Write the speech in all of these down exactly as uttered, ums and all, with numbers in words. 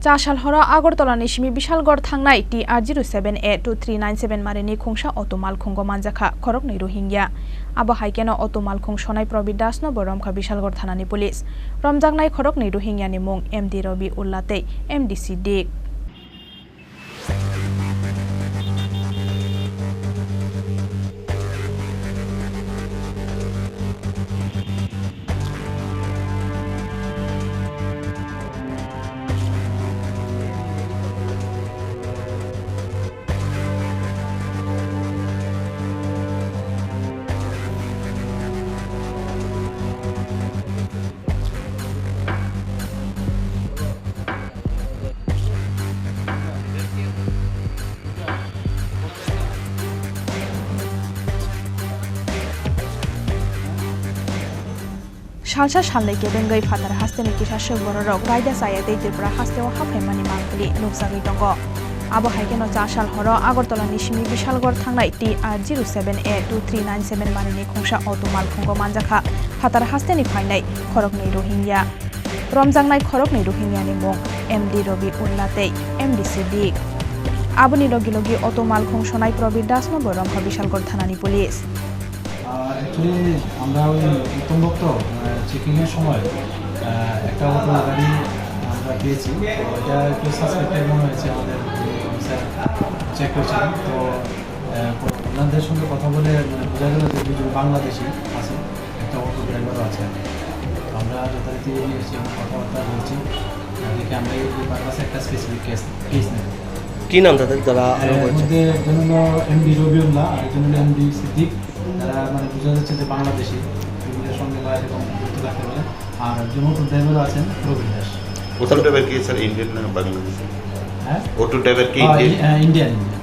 Chasal horo Agartala ni simi Bishalgarh thangnai T R zero seven A two three nine seven marini khungsa auto malkhungo manjakha khoroknwi Rohingya. Abo hai kheno auto malkhung sonai Probit Das no bo romkha Bishalgarh thana ni police. Romjaknai khoroknwi Rohingya ni mung M D Rabi Ullah tei M D Siddiq. Salsa salnwi kebengwi phatar hasteni kisa swk bororok raida chaya tei Tripura hasteo haphaimani mangpili nukjagwi tongo. Abo hai kheno chasal horo Agartala ni simi Bishalgarh thangnai T R zero seven A two three nine seven marini khungsa auto malkhungo manjakha phatar hasteni phainai khoroknwi Rohingya. Romjaknai khoroknwi Rohingya ni mung M D Rabi Ullah tei M D Siddiq. Aboni logi logi auto malkhung sonai Probit Das no bo romkha Bishalgarh thana ni police. আহ, actually আমরা ওই উত্তম ভক্ত, আহ, চেকিং এর সময়, আহ, একটা অটো গাড়ি আমরা পেয়েছি। তো এটা একটু সাসপেক্টেড মনে হয়েছে আমাদের যে অফিসার চেক করছিলেন। তো, আহ, ওনাদের সঙ্গে কথা বলে মানে বোঝা গেল যে দুজন বাংলাদেশি আছে, একটা অটো ড্রাইভারও আছে। তো আমরা যথারীতি এসে কথাবার্তা বলছি, আহ, দেখে আমরা এই পারপাসে একটা স্পেসিফিক কেস, কেস নেব। কি নাম তাদের যারা আরো এর বলছে? মধ্যে একজন হলো এমডি রবিউল্লাহ, আরেকজন হলো এমডি সিদ্দিক। তারা মানে বোঝা যাচ্ছে যে বাংলাদেশি, বিভিন্ন সঙ্গে বা এরকম যুক্ত থাকতে পারে। আর একজন অটো ড্রাইভার আছেন প্রবীণ দাস। অটো ড্রাইভার কি স্যার ইন্ডিয়ান না বাংলাদেশি? হ্যাঁ? অটো ড্রাইভার কি হ্যাঁ, ইন্ডিয়ান? ই-, হ্যাঁ, ইন্ডিয়ান, ইন্ডিয়ান।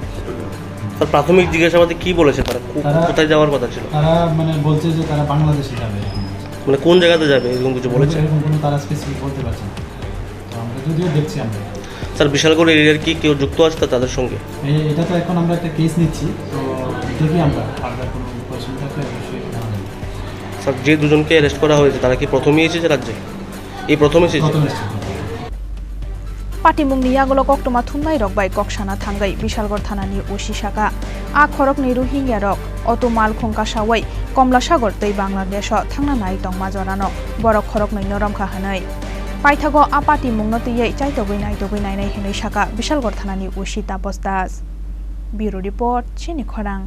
স্যার, প্রাথমিক জিজ্ঞাসাবাদে কি বলেছে তারা? কো-, তারা, কোথায় যাওয়ার কথা ছিল? তারা মানে বলছে যে তারা বাংলাদেশি যাবে এখন। মানে কোন জায়গাতে যাবে এরকম কিছু বলেছে? এরকম কোনো তারা স্পেসিফিক বলতে পারছে না। তো আমরা যদিও দেখছি আমরা। স্যার, বিশালগড় এরিয়ার কি কেউ যুক্ত আছে তা-, তাদের সঙ্গে? এ-, এটা তো এখন আমরা একটা কেস নিচ্ছি, তো দেখি আমরা ফার্দার কোনো কোয়েশ্চেন থাকলে অবশ্যই জানাবো। স্যার, যে দুজনকে অ্যারেস্ট করা হয়েছে তারা কি প্রথমেই এসেছে রাজ্যে? এই প্রথম এসেছে? প্রথম এসেছে। Patimungni yagulo koktwma thumnairok bai kok sana thangwi Bishalgarh thanani O C saka, a khoroknwi Rohingyarok auto malkhung kasawi Komlasagor tei Bangladesho thangna nai tongma jorano borok khoroknwino romkha hwnwi. Paithago a patimungno twiwi chaitogwi naitogwi nainai hwnwi saka Bishalgarh thanani O C Tapas Das. Bureau Report, Chini Khorang.